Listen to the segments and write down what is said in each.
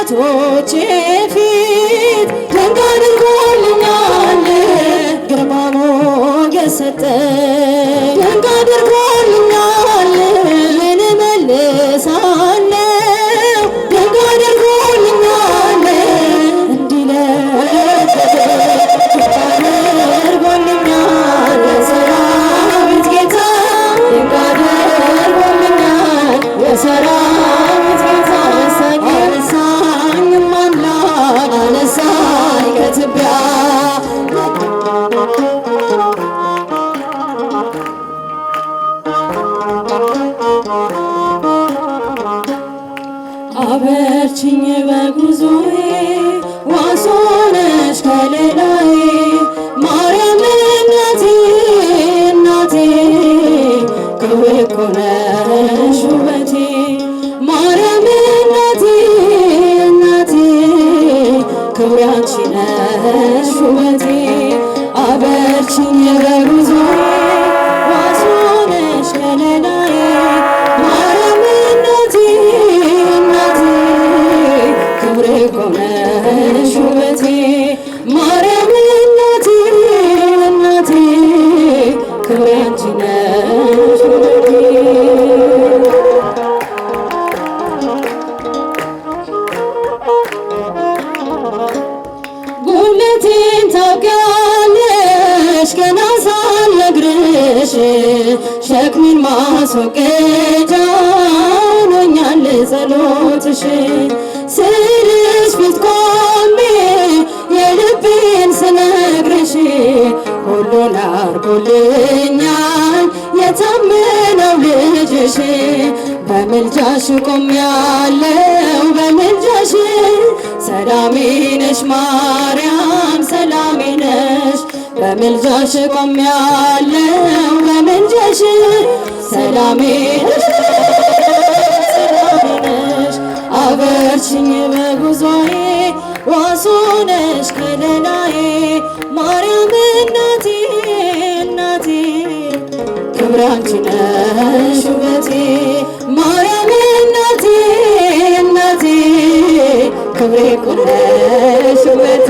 በጠላቶቼ ፊት ድንቅ አድርጎልኛል ግርማ ሞገስ ሰጠኝ ድንቅ አድርጎልኛል ምን እመልሳለሁ ድንቅ አድርጎልኛል እንዲህ ድንቅ አድርጎልኛል የሰራዊት ጌታ ድንቅ አድርጎልኛል የሰራዊት ጌታ አነሳኝ አምላክ አነሳኝ ከትቢያ አበርቺኝ በጉዞዬ ዋስ ሆነሽ ከለላዬ ማርያም እናቴ እናቴ ክብሬ እኮ ነሽ ውበቴ ማርያም እናቴ እናቴ ክብሬ አንቺ ነሽ ውበቴ አበርቺኝ በጉዞዬ ዋስ ሆነሽ ከለላዬ ማርያም እናቴ እናቴ ክብሬ እኮ ነሽ ውበቴ ማርያም እናቴ እናቴ ክብሬ አንቺ ነሽ ውበቴ ጉድለቴን ታውቂያለሽ ገና ሳልነግርሽ ሸክሜን ማስወገጃ ሆኖኛል ጸሎትሽ ስልሽ ፊት ቆሜ የልቤን ስነግርሽ ሁሉን አድርጎልኛል የታመነው ልጅሽ በምልጃሽ ቆሜያለሁ በምልጃሽ ሰላሜ ነሽ ማርያም ሰላሜ ነሽ በምልጃሽ ቆሜያለሁ በምልጃሽ ሰላሜ ነሽ ሰላሜ ነሽ አበርቺኝ በጉዞዬ ዋስ ሆነሽ ከለላዬ ማርያም እናቴ እናቴ ክብሬ አንቺ ነሽ ውበቴ ማርያም እናቴ እናቴ ክብሬ እኮ ነሽ ውበቴ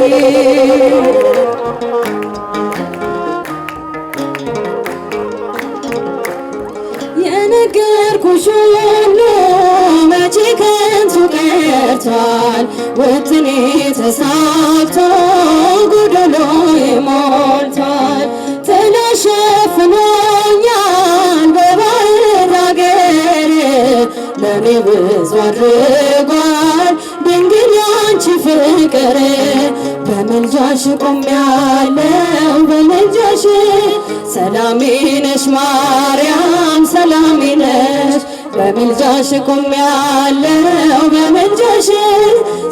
የነገርኩሽ ሁሉ መቼ ከንቱ ቀርቷል ውጥኔ ተሳክቶ ጎደሎዬ ሞልቷል ጥላሽ ሸፍኖኛል በባዕድ አገር ለእኔ ብዙ አድርጓል ድንግል ያንቺ ፍቅር በምልጃሽ ቆሜያለሁ በምልጃሽ ሰላሜ ነሽ ማርያም ሰላሜ ነሽ በምልጃሽ ቆሜያለሁ በምልጃሽ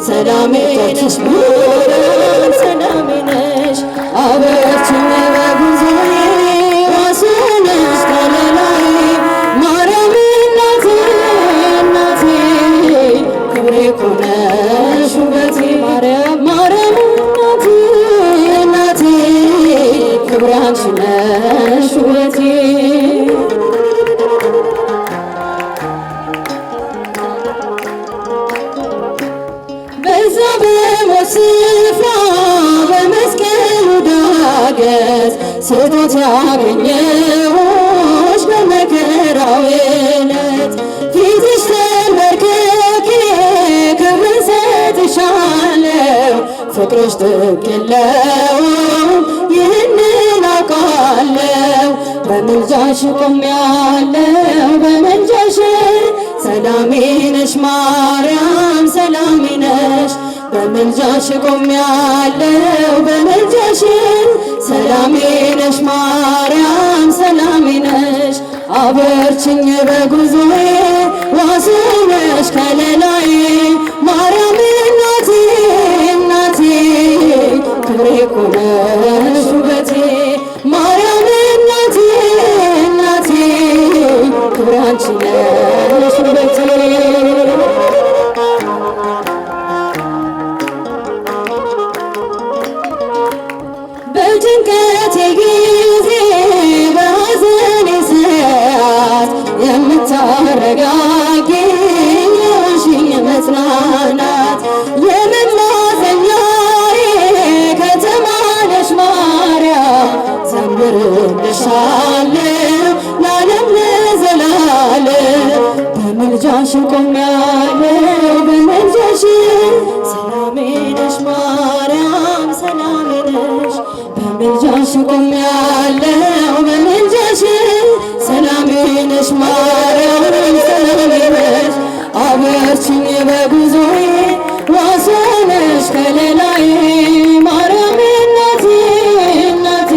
ሰላሜ ነሽ ማርያም ሰላሜ ነሽ አበርቺኝ በጉዞዬ ዋስ ሆነሽ ከለላዬ ማርያም እናቴ እናቴ ክብሬ እኮ ነሽ ውበቴ ማርያም ማርያም እናቴ እናቴ ክብሬ አንቺ ነሽ ውበቴ በዛ በሞት ስፍራ በመስቀሉ ዳገት ስጦት ያገኘሁሽ በመከራው ዕለት ፊትሽ ተንበርክኬ ክብርን ሰጥሻለሁ ፍቅርሽ ጥግ የለውም ይህንን አውቃለሁ በምልጃሽ ቆሜያለሁ በምልጃሽ ሰላሜ ነሽ ማርያም ሰላሜ ነሽ በምልጃሽ ቆሜያለሁ በምልጃሽ ሰላሜ ነሽ ማርያም ሰላሜ ነሽ አበርቺኝ በጉዞዬ ዋስ ነሽ ከለላዬ ማርያም እናቴ እናቴ ክብሬ እኮ ነሽ ውበቴ ማርያም እናቴ እናቴ ክብሬ አንቺ ነሽ ውበቴ በጭንቀቴ ጊዜ በሐዘኔ ሰዓት የምታረጋጊኝ የሆንሽኝ መጽናናት እኖራለሁ ለዓለም ለዘላለም። በምልጃሽ ቆሜያለሁ በምልጃሽ፣ ሰላሜ ነሽ ማርያም ሰላሜ ነሽ። በምልጃሽ ቆሜያለሁ በምልጃሽ፣ ሰላሜ ነሽ ማርያም ሰላሜ ነሽ። አበርቺኝ በጉዞዬ፣ ዋስ ነሽ ከለላዬ፣ ማርያም እናቴ እናቴ፣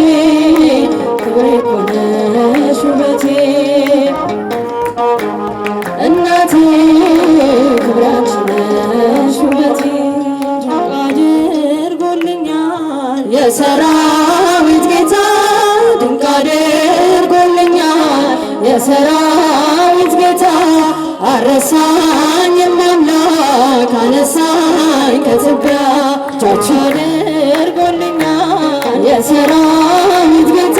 ክብሬ እኮ ነሽ ውበቴ፣ እናቴ ክብሬ አንቺ ነሽ ውበቴ። ድንቅ አድርጎልኛል የሰራዊት ጌታ፣ ድንቅ አድርጎልኛል የሰራዊት ጌታ፣ አረሳኝም አምላክ አነሳኝ ከትቢያ። እጃችሁ አድርጎልኛል የሰራዊት ጌታ፣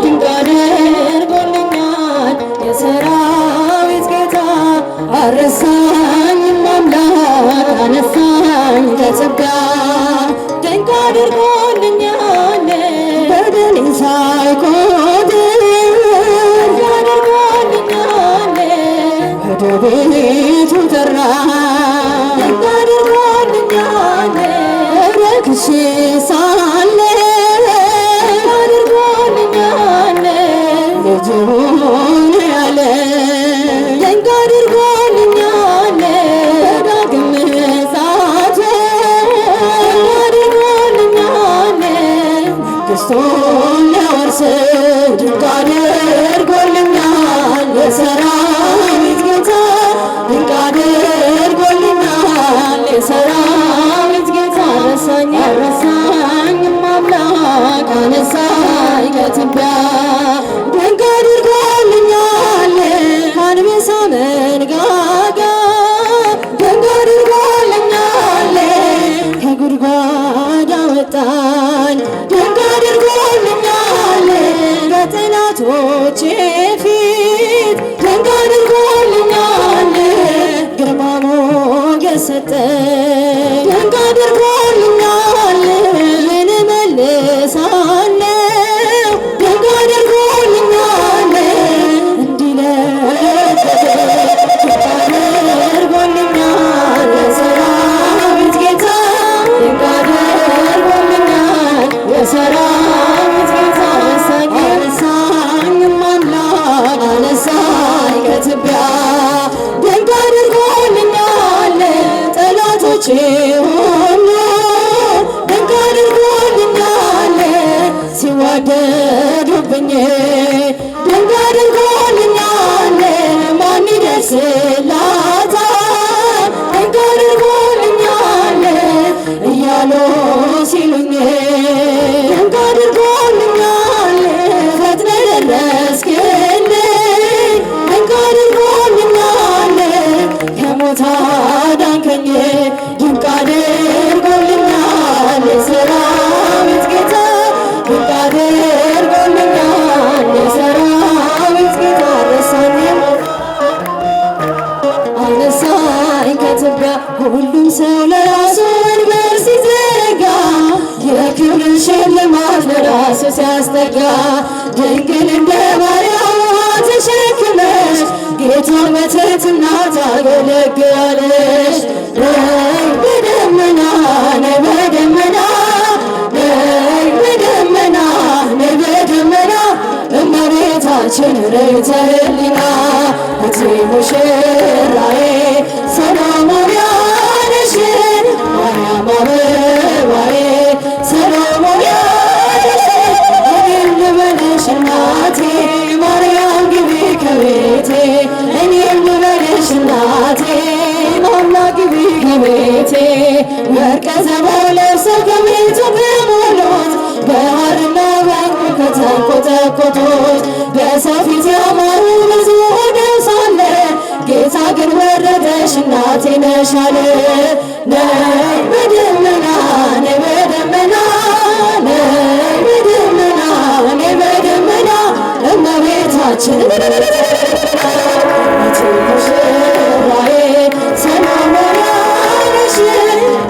ድንቅ አድርጎልኛል የሰራዊት ጌታ፣ አረሳኝም አምላክ አነሳኝ ከትቢያ። ድንቅ አድርጎልኛል በደሌን ሳይቆጥር፣ ድንቅ አድርጎልኛል ወደ ቤቱ ጠራኝ፣ ድንቅ አድርጎልኛል ረክሼ ሳለ፣ ድንቅ አድርጎልኛል ልጅ ሁን ያለ፣ ድንቅ አድርጎልኛል በዳግም ምጽአቱ፣ ድንቅ አድርጎልኛል መንግሥቱን ሊያወርስ፣ ድንቅ አድርጎልኛል የሰራዊት ጌታ፣ ድንቅ አድርጎልኛል የሰራዊት ጌታ። ረሳኝ ረሳኝም አምላክ አነሳኝ ከትቢያ። ድንቅ አድርጎልኛል ከአንበሳ መንጋጋ፣ ድንቅ አድርጎልኛል ከጉድጓድ አወጣኝ፣ ድንቅ አድርጎልኛል በጠላቶቼ ፊት፣ ድንቅ አድርጎልኛል ግርማ ሞገስ ሰጠኝ፣ ድንቅ አድርጎልኛል ምን እመልሳለሁ፣ ድንቅ አድርጎልኛል እንዲህ ለወደደ፣ ድንቅ አድርጎልኛል የሰራዊት ጌታ፣ ድንቅ አድርጎልኛል የሰራዊት ጌታ። አነሳኝ አነሳኝም አምላክ አነሳኝ ከትቢያ፣ ድንቅ አድርጎልኛል ጠላቶቼ ሁሉ፣ ድንቅ አድርጎልኛል ሲዋደዱብኝ፣ ድንቅ አድርጎልኛል ማን ይደርስላታል፣ ድንቅ አድርጎልኛል እያሉ ሲሉኝ፣ ድንቅ አድርጎልኛል ፈጥነህ ደረስክልኝ፣ ድንቅ አድርጎልኛል ከሞት አዳንከኝ፣ ድንቅ አድርጎልኛል የሰራዊት ጌታ፣ ድንቅ አድርጎልኛል የሰራዊት ጌታ። ረሳኝም አነሳኝ ከትቢያ። ሁሉም ሰው ለራሱ ወንበር ሲዘረጋ፣ የክብርን ሽልማት ለራሱ ሲያስጠጋ፣ ድንግል እንደ ማርያም ተሸክመሽ ጌታን በትህትና ታገለግያለሽ። ነይ በደመና፣ ነይ በደመና፣ ነይ በደመና፣ ነይ በደመና፣ እመቤታችን ርኅተ ሕሊና፣ እቲ ሙሽራዬ ሰሎሞን ያለሽ፣ ማርያም አበባዬ ሰሎሞን ያለሽ፣ እኔም ልበልሽ እናቴ ማርያም ግቢ ከቤቴ፣ እኔም ልበልሽ እናቴ አምላክ ግቢ ከቤቴ። ወርቀ ዘቦ ለብሰው ከቤቱ ከሞሉት፣ በሐርና በዕንቁ ከተንቆጠቆጡት፣ በሰው ፊት ያማሩ ብዙ ሆነው ሳለ፣ ጌታ ግን መረጠሽ እናቴ ነሽ አለ። ነይ በደመና፣ ነይ በደመና፣ ነይ በደመና፣ ነይ በደመና፣ እመቤታችን እቲ ሙሽራዬ ሰሎሞን ያለሽ፣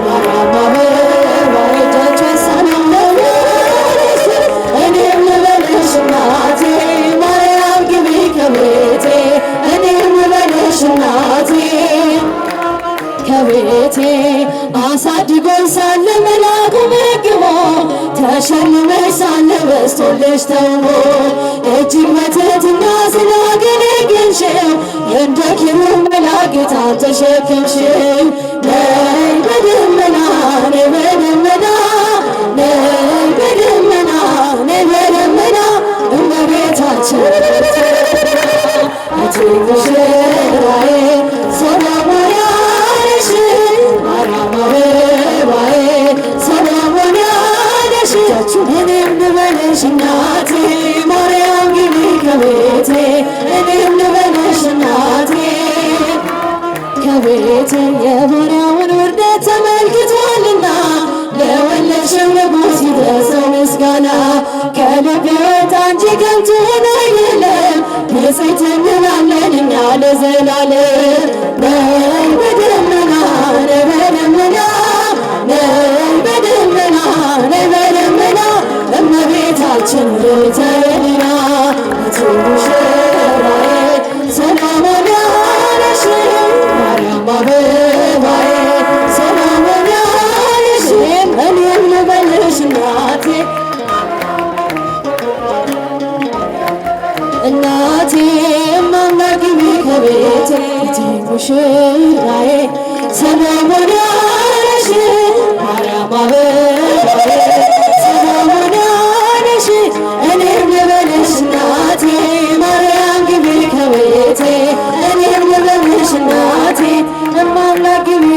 ማርያም አበባዬ፣ እጃቸው ሰላም ያለሽ፣ እኔም ልበልሽ እናቴ ከቤቴ። አሳድጎን ሳለ መላኩ መግቦ፣ ተሸልመሽ ሳለ በስቶልሽ ተውቦ፣ እጅግ በትህትና ስላገለገልሽው እንደ ኪሩብ መልአክ ጌታን ተሸከምሽው። ነይ በደመና፣ ነይ በደመና፣ ነይ በደመና፣ ነይ በደመና እመቤታችን እቲ ሙሽራዬ ሰላሙን ያለሽ ማርያም አበባዬ ሰላሙን ያለሽ። እኔም ልበልሽ እናቴ ማርያም ግቢ ከቤቴ፣ እኔም ልበልሽ እናቴ ከቤቴ። የባሪያውን ውርደት ተመልክቷልና ለወለድሽው ንጉሥ ይድረሰው ምስጋና። ከልብ የወጣ እንጂ ከንቱ ሆኖ አይደለም፣ ብፅዕት እንላለን እኛ ለዘላለም። ነይ በደመና፣ ነይ በደመና፣ ነይ በደመና፣ ነይ በደመና እመቤታችን ርተልና። እቲ ሙሽራዬ ሰላሙን ያለሽ ማርያም አበባዬ ሰላሙን ያለሽ። እኔም ልበልሽ እናቴ፣ እናቴ እማምላክ ግቢ ከቤቴ። እቲ ሙሽራዬ ሰላሙን ያለሽ ማርያም አበባዬ ሰላሙን ያለሽ። እኔም ልበልሽ እናቴ ማርያም ግቢ ከቤቴ፣ እኔም ልበልሽ እናቴ እማምላክ ግቢ።